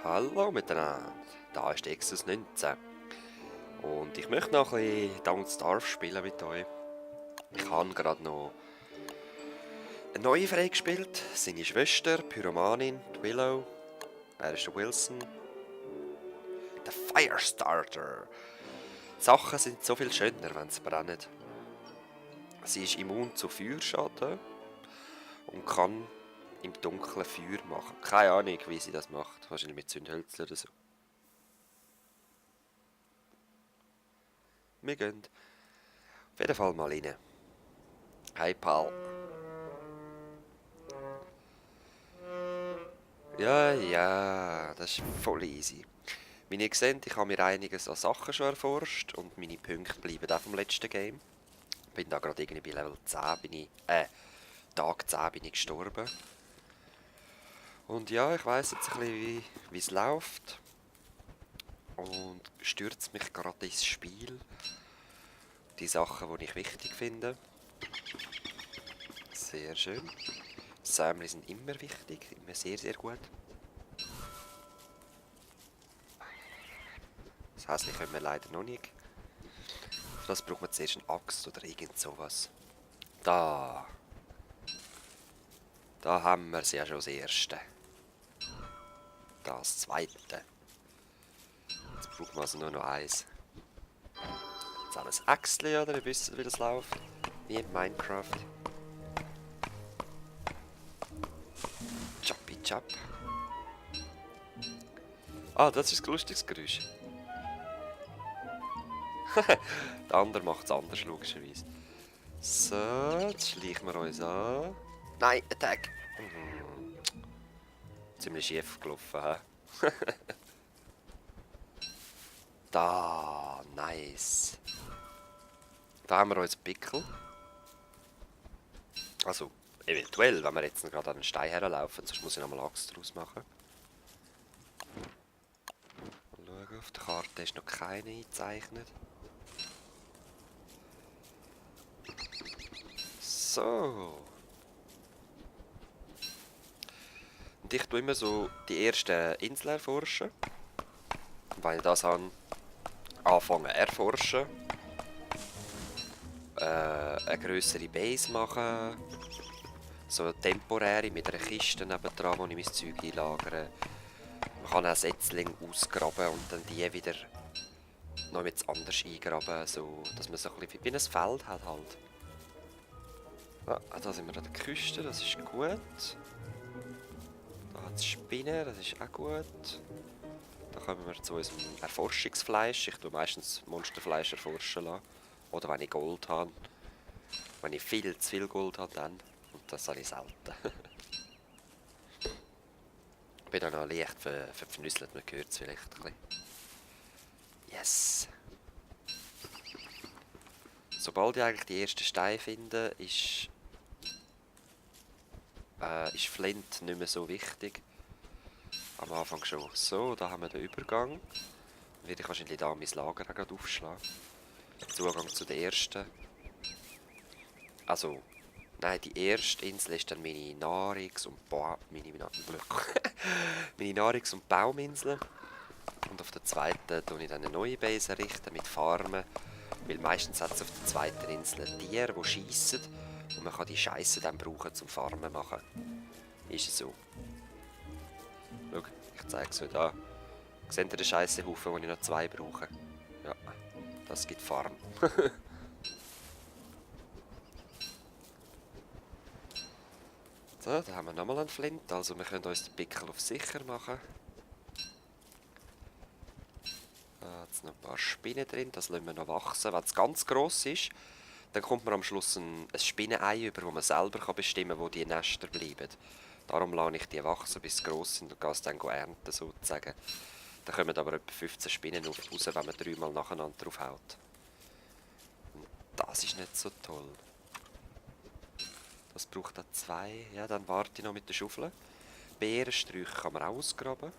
Hallo miteinander, da ist Exus 19 und ich möchte noch ein bisschen Don't Starve spielen mit euch. Ich habe gerade noch eine neue freigespielt, seine Schwester, Pyromanin, die Willow, er ist der Wilson, der Firestarter. Die Sachen sind so viel schöner, wenn sie brennen. Sie ist immun zu Feuerschaden und kann im Dunkeln Feuer machen. Keine Ahnung, wie sie das macht, wahrscheinlich mit Zündhölzern oder so. Wir gehen auf jeden Fall mal rein. Hey Paul. Ja, das ist voll easy. Wie ihr seht, ich habe mir einiges an Sachen schon erforscht und meine Punkte bleiben auch vom letzten Game. Bin da gerade irgendwie bei Level 10 Tag 10 bin ich gestorben. Und ja, ich weiss jetzt ein bisschen, wie es läuft. Und stürzt mich gerade ins Spiel. Die Sachen, die ich wichtig finde. Sehr schön. Sämli sind immer wichtig, immer sehr, sehr gut. Das Häschen können wir leider noch nicht. Für das braucht man zuerst eine Axt oder irgend sowas. Da. Da haben wir es ja schon das erste. Das zweite. Jetzt brauchen wir also nur noch eins. Jetzt haben wir ein Äxtchen, oder? Ihr wisst, wie das läuft. Wie in Minecraft. Choppy chop. Ah, das ist ein lustiges Geräusch. Der andere macht es anders, logischerweise. So, jetzt schleichen wir uns an. Nein, Attack! Ziemlich schief gelaufen, hä? Da, nice. Da haben wir uns Pickel. Also, eventuell, wenn wir jetzt noch gerade an den Stein herlaufen, sonst muss ich nochmal Axt draus machen. Mal schauen, auf der Karte ist noch keine eingezeichnet. So. Und ich tue immer so die ersten Inseln erforschen. Und wenn ich das habe, anfangen erforschen. Eine grössere Base machen. So eine temporäre mit einer Kiste nebendran, wo ich mein Zeug einlagere. Man kann auch Setzlinge ausgraben und dann die wieder noch mit anders eingraben, so dass man so ein bisschen wie ein Feld hat halt. Ja, da sind wir an der Küste, das ist gut. Da hat es Spinnen, das ist auch gut. Da kommen wir zu unserem Erforschungsfleisch. Ich tue meistens Monsterfleisch erforschen lassen. Oder wenn ich Gold habe. Wenn ich viel zu viel Gold habe, dann. Und das habe ich selten. Ich bin da noch leicht verpfnüsselt, man hört es vielleicht ein bisschen. Yes! Sobald ich eigentlich die ersten Steine finde, ist Flint nicht mehr so wichtig. Am Anfang schon. So, da haben wir den Übergang. Dann werde ich wahrscheinlich da mein Lager auch gerade aufschlagen. Zugang zu der ersten. Also, nein, die erste Insel ist dann meine Nahrungs- und meine Nahrungs- und Bauminsel. Und auf der zweiten tue ich dann eine neue Base errichten mit Farmen. Weil meistens hat es auf der zweiten Insel Tiere, die schiessen. Und man kann die Scheiße dann brauchen zum Farmen machen. Ist es so. Schau, ich zeige es euch da. Seht ihr den Scheissehaufen, wo ich noch 2 brauche? Ja, das gibt Farm. So, da haben wir nochmal einen Flint. Also wir können uns den Pickel auf sicher machen. Da hat es noch ein paar Spinnen drin, das lassen wir noch wachsen. Wenn es ganz gross ist, dann kommt man am Schluss ein Spinnenei über, wo man selber bestimmen kann, wo die Nester bleiben. Darum lasse ich die wachsen, bis sie gross sind und gehe es dann ernten, sozusagen. Dann kommen aber etwa 15 Spinnen raus, wenn man 3 Mal nacheinander drauf haut. Und das ist nicht so toll. Das braucht dann 2. Ja, dann warte ich noch mit der Schaufel. Beerensträuche kann man auch ausgraben.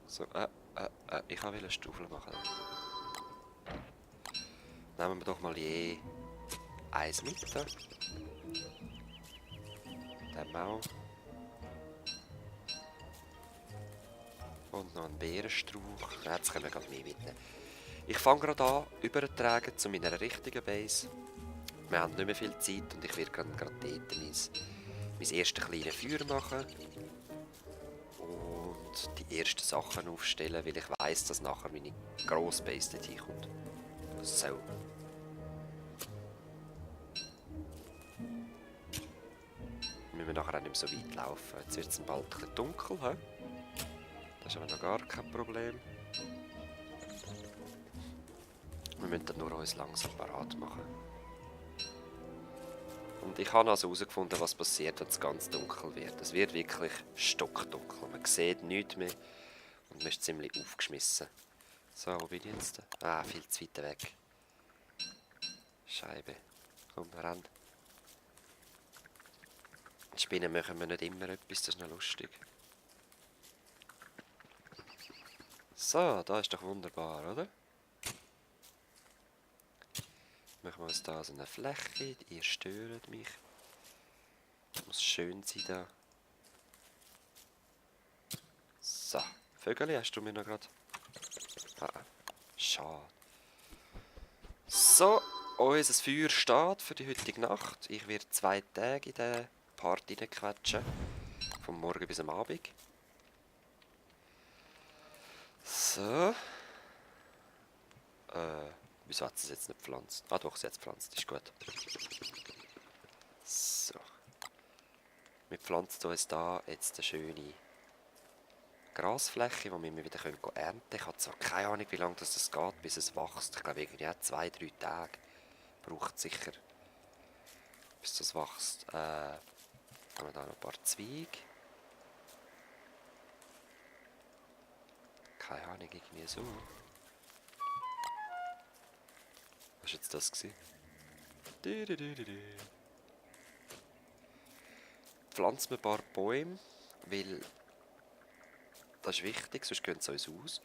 So, ich will eine Schaufel machen. Nehmen wir doch mal je eins mit. Den auch. Und noch ein Beerenstrauch. Jetzt können wir gerade mehr mitnehmen. Ich fange gerade an, übertragen zu meiner richtigen Base. Wir haben nicht mehr viel Zeit und ich werde gerade dort mein erstes kleines Feuer machen. Und die ersten Sachen aufstellen, weil ich weiss, dass nachher meine grosse Base dort hinkommt. So. Müssen wir nachher auch nicht mehr so weit laufen. Jetzt wird es bald ein bisschen dunkel. He? Das ist aber noch gar kein Problem. Wir müssen dann nur uns langsam parat machen. Und ich habe also herausgefunden, was passiert, wenn es ganz dunkel wird. Es wird wirklich stockdunkel. Man sieht nichts mehr und man ist ziemlich aufgeschmissen. So, wo bin ich jetzt? Ah, viel zu weit weg. Scheibe. Komm, ran. Die Spinnen machen wir nicht immer etwas, das ist noch lustig. So, da ist doch wunderbar, oder? Machen wir uns da so eine Fläche, ihr stört mich. Das muss schön sein da. So, Vögel hast du mir noch gerade? Ah, schade. So, unser Feuer steht für die heutige Nacht. Ich werde 2 Tage in den Part reinquetschen. Vom Morgen bis am Abend. So. Wieso hat sie es jetzt nicht gepflanzt? Ah doch, sie hat es gepflanzt, ist gut. So. Wir pflanzen uns da jetzt eine schöne Grasfläche, die wir immer wieder ernten können. Ich habe zwar keine Ahnung, wie lange das geht, bis es wächst. Ich glaube, irgendwie 2-3 Tage braucht es sicher, bis das wächst. Haben wir da noch ein paar Zweige. Keine Ahnung, irgendwie so. Was war jetzt das? Pflanzen wir ein paar Bäume, weil das ist wichtig, sonst gehen sie uns aus.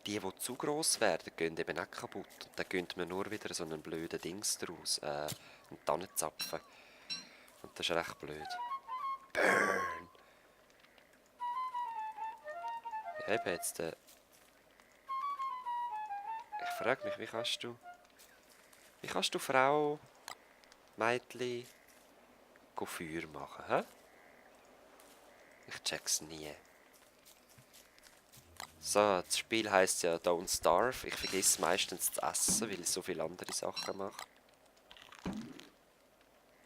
Die zu gross werden, gehen eben auch kaputt. Und dann gehen wir nur wieder so einen blöden Dings daraus, einen Tannenzapfen. Und das ist recht blöd. Burn! Ja, eben jetzt, ich frage mich, wie kannst du Frau, Mädchen, Feuer machen, hä? Ich check's nie. So, das Spiel heisst ja Don't Starve. Ich vergesse meistens zu essen, weil ich so viele andere Sachen mache.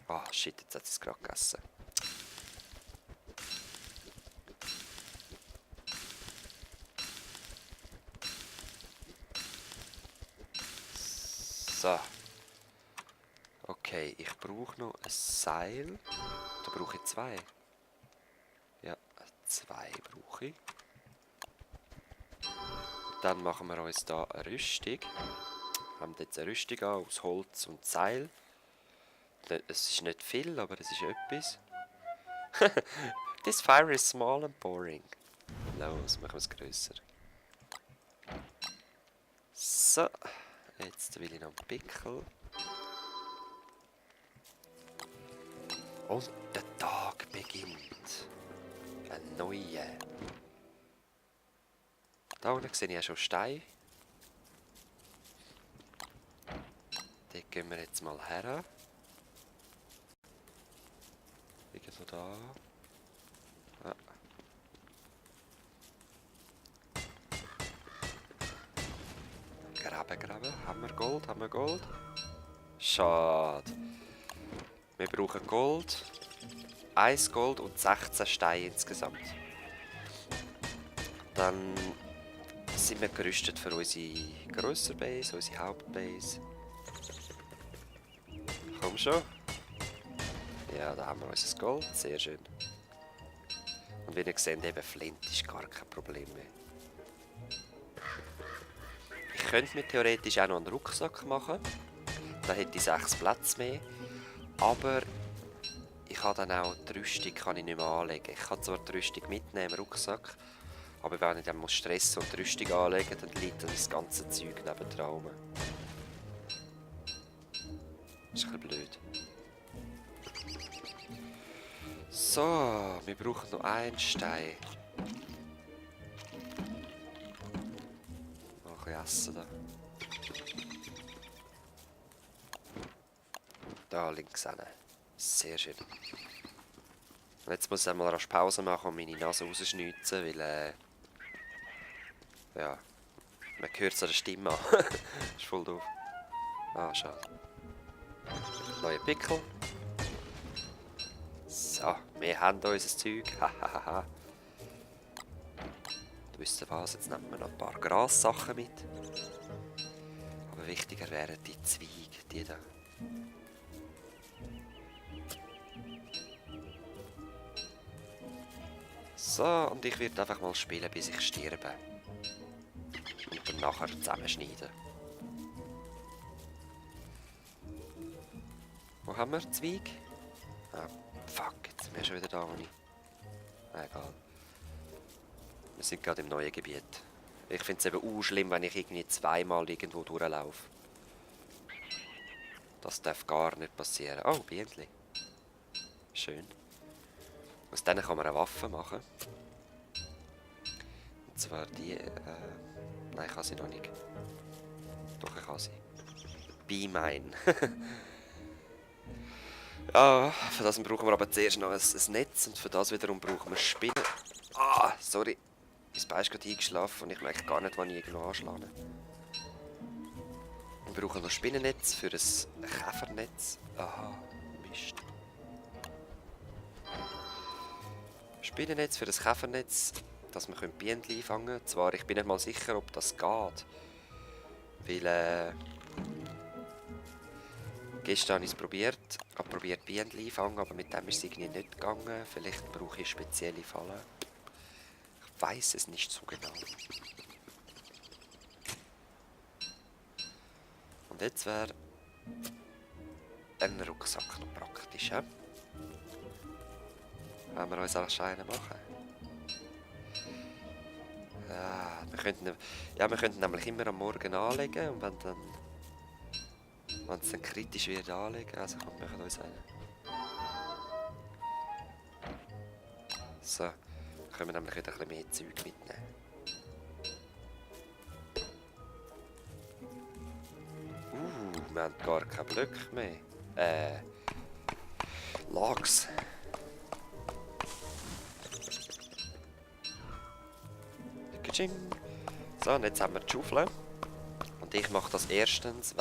Ah, shit, jetzt hat sie es gerade gegessen. So. Okay, ich brauche noch ein Seil. Da brauche ich 2. Ja, 2 brauche ich. Dann machen wir uns da eine Rüstung. Wir haben jetzt eine Rüstung an aus Holz und Seil. Es ist nicht viel, aber es ist etwas. This fire is small and boring. Los, machen wir es grösser. So, jetzt will ich noch einen Pickel. Und der Tag beginnt. Ein neuer. Da unten sehe ich ja schon Steine. Dort gehen wir jetzt mal her. Irgendwo da. Ah. Graben. Haben wir Gold? Schade. Wir brauchen Gold. 1 Gold und 16 Steine insgesamt. Dann sind wir gerüstet für unsere grössere Base, unsere Hauptbase. Komm schon. Ja, da haben wir unser Gold. Sehr schön. Und wie ihr seht, eben Flint ist gar kein Problem mehr. Ich könnte mir theoretisch auch noch einen Rucksack machen. Da hätte ich 6 Plätze mehr. Aber ich kann dann auch die Rüstung kann ich nicht mehr anlegen. Ich kann zwar die Rüstung mitnehmen im Rucksack, aber wenn ich dann muss stressen und die Rüstung anlegen, dann liegt dann das ganze Zeug neben dran rum. Das ist ein bisschen blöd. So, wir brauchen noch einen Stein. essen da. Da links hin. Sehr schön. Und jetzt muss ich einmal rasch Pause machen und meine Nase rausschnitzen, weil ja, man hört es an der Stimme an. Ist voll doof. Ah, schade. Neuer Pickel. So, wir haben unser Zeug. Hahaha. Du wisst was, jetzt nehmen wir noch ein paar Grassachen mit. Aber wichtiger wären die Zweige, die da. So, und ich werde einfach mal spielen, bis ich sterbe. Und dann nachher zusammenschneiden. Wo haben wir Zweig? Ah, fuck, jetzt sind wir schon wieder da, wo ich... Egal. Wir sind gerade im neuen Gebiet. Ich finde es eben auch schlimm, wenn ich irgendwie zweimal irgendwo durchlaufe. Das darf gar nicht passieren. Oh, Bienchen. Schön. Aus denen kann man eine Waffe machen. Und zwar die... nein, ich kann sie noch nicht. Doch, ich kann sie. Be mine. Ja, für das brauchen wir aber zuerst noch ein Netz und für das wiederum brauchen wir Spinnen. Ah, sorry. Mein Bein ist gerade eingeschlafen und ich merke gar nicht, wann ich irgendwo anschlage. Wir brauchen noch Spinnennetz für ein Käfernetz. Aha, Mist. Spinnennetz für ein Käfernetz, dass wir Bienen einfangen können. Zwar, ich bin nicht mal sicher, ob das geht. Weil, gestern habe ich es probiert. Ich habe probiert Bienen einfangen, aber mit dem ist es irgendwie nicht gegangen. Vielleicht brauche ich spezielle Fallen. Ich weiß es nicht so genau. Und jetzt wäre ein Rucksack noch praktisch, he? Wenn wir uns alles Scheine machen. Ja, wir könnten nämlich immer am Morgen anlegen und wenn es dann kritisch wird anlegen, also komm, wir machen uns einen. So, dann können wir nämlich wieder ein bisschen mehr Zeug mitnehmen. Wir haben gar keine Blöcke mehr. Logs. So, und jetzt haben wir die Schaufel. Und ich mache das erstens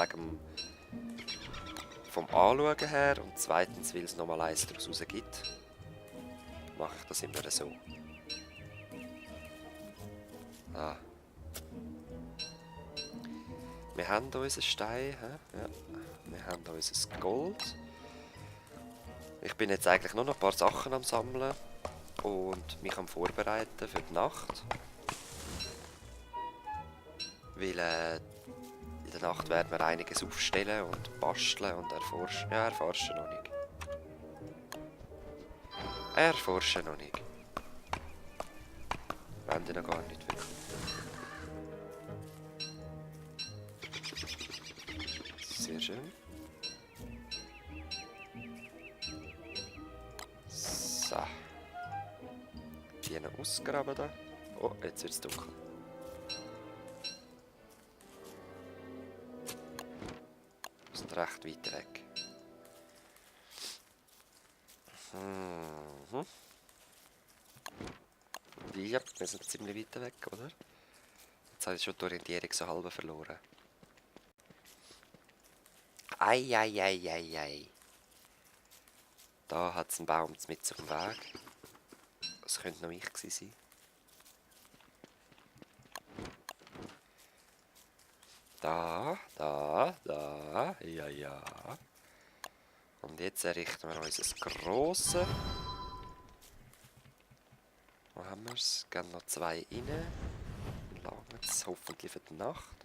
vom Anschauen her und zweitens, weil es nochmal eins daraus gibt, mache ich das immer so. Ah. Wir haben unseren Stein, ja. Wir haben unser Gold. Ich bin jetzt eigentlich nur noch ein paar Sachen am Sammeln und mich am Vorbereiten für die Nacht. Weil in der Nacht werden wir einiges aufstellen und basteln und erforschen. Ja, erforschen noch nicht. Erforschen noch nicht. Wollen die noch gar nicht wirklich. Sehr schön. So. Die noch ausgraben da. Oh, jetzt wird es dunkel. Wir sind recht weit weg. Ja, wir sind ziemlich weit weg, oder? Jetzt habe ich schon die Orientierung so halb verloren. Ei. Da hat es einen Baum mit auf dem Weg. Das könnte noch ich gewesen sein. Da. Ja. Und jetzt errichten wir unser grosses. Wo haben wir es? Gehen noch 2 rein. Dann lagen wir es hoffentlich für die Nacht.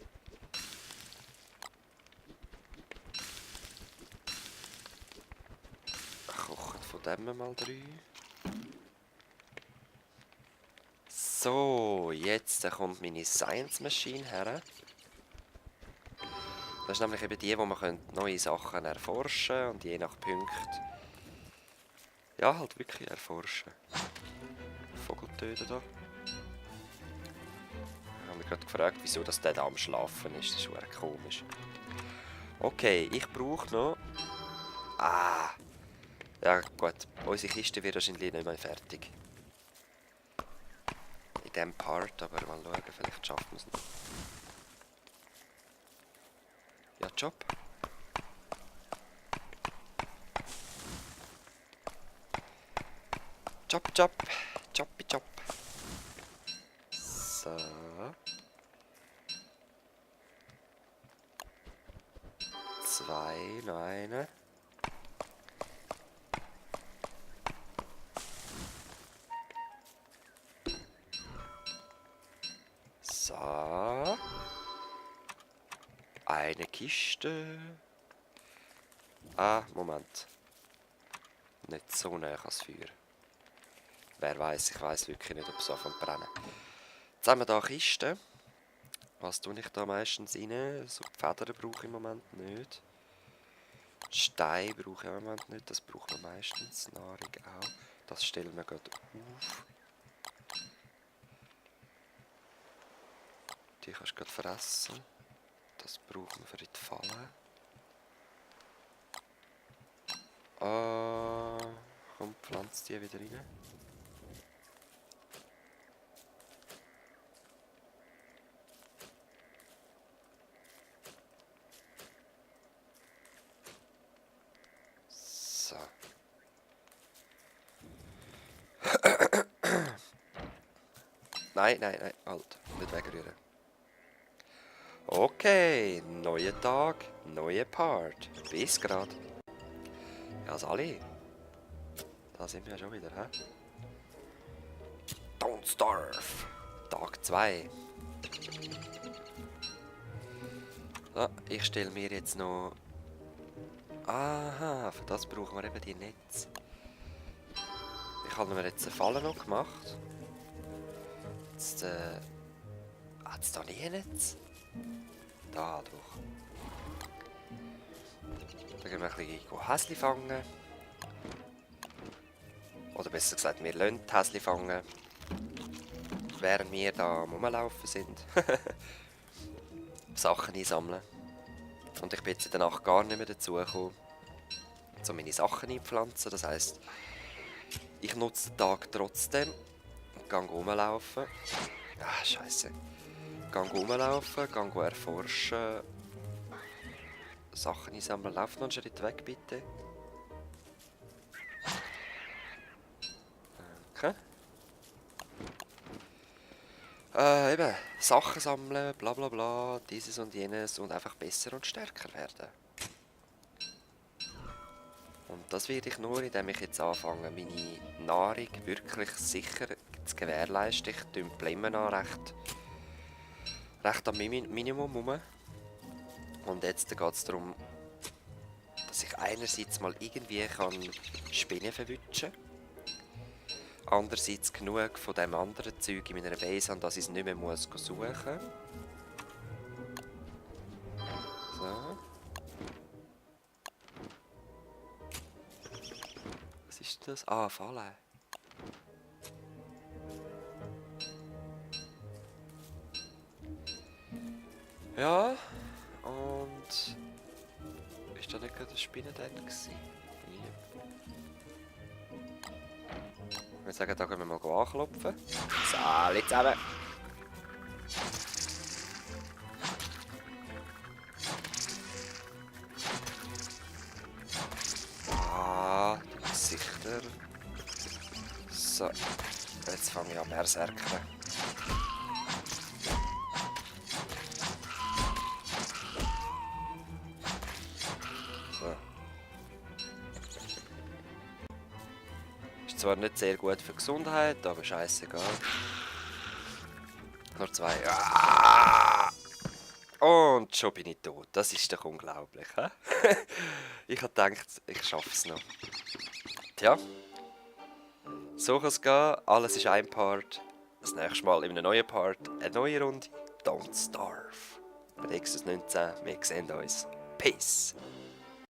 Kochen von dem mal 3. So, jetzt kommt meine Science Machine her. Das ist nämlich eben die, wo man neue Sachen erforschen können und je nach Punkt ja, halt wirklich erforschen. Vogeltöten da. habe mich gerade gefragt, wieso das der da am Schlafen ist. Das ist verdammt komisch. Okay, ich brauche noch... Ah! Ja gut, unsere Kiste wird wahrscheinlich nicht mehr fertig. In diesem Part, aber mal schauen, vielleicht schaffen wir es noch. Ja, Job. Job, Job. Jobby, Job. So. Zwei, noch eine. So. Eine Kiste. Ah, Moment. Nicht so nah ans Feuer. Wer weiß, ich weiß wirklich nicht, ob es anfängt zu brennen. Jetzt haben wir hier Kisten. Was tue ich da meistens rein? So Federn brauche ich im Moment nicht. Stein brauche ich im Moment nicht, das braucht man meistens. Nahrung auch. Das stellen wir gerade auf. Die kannst du gerade fressen. Das brauchen wir für die Falle. Komm, pflanz die wieder rein. So. Nein, nein, nein, halt. Nicht wegrühren. Okay, neuer Tag, neuer Part. Bis grad. Ja, Sali. Da sind wir ja schon wieder, hä? Don't starve. Tag 2. So, ich stelle mir jetzt noch... Aha, für das brauchen wir eben die Netze. Ich habe mir jetzt eine Falle noch gemacht. Jetzt, hat es da nie ein Netz? Da doch. Da gehen wir ein bisschen Häschen fangen. Oder besser gesagt, wir lassen die Häschen fangen. Während wir da am Rumlaufen sind. Sachen einsammeln. Und ich bin jetzt in der Nacht gar nicht mehr dazu gekommen, um meine Sachen einzupflanzen. Das heisst, ich nutze den Tag trotzdem und gehe rumlaufen. Ah, Scheiße. Gehe rumlaufen, gehe erforschen. Sachen einsammeln. Lauf noch einen Schritt weg, bitte. Danke. Eben, Sachen sammeln, bla bla bla, dieses und jenes und einfach besser und stärker werden. Und das werde ich nur, indem ich jetzt anfange, meine Nahrung wirklich sicher zu gewährleisten. Ich dümpel immer noch recht am Minimum rum. Und jetzt geht es darum, dass ich einerseits mal irgendwie Spinnen verwutschen kann. Andererseits genug von dem anderen Zeug in meiner Base habe, dass ich es nicht mehr suchen muss. So. Was ist das? Ah, Falle. Ja, und... Ist da nicht gerade eine Spinne drin gewesen? Ich würde sagen, da können wir mal anklopfen. So, alle zusammen. Ah, die Gesichter. So, jetzt fange ich an berserken. So. Ist zwar nicht sehr gut für die Gesundheit, aber scheißegal. Nur 2. Ah! Und schon bin ich tot. Das ist doch unglaublich, hä? Ich habe gedacht, ich schaffe es noch. Tja. So kann es gehen. Alles ist ein Part. Das nächste Mal in einem neuen Part. Eine neue Runde. Don't Starve. Bei Nexus 19. Wir sehen uns. Peace.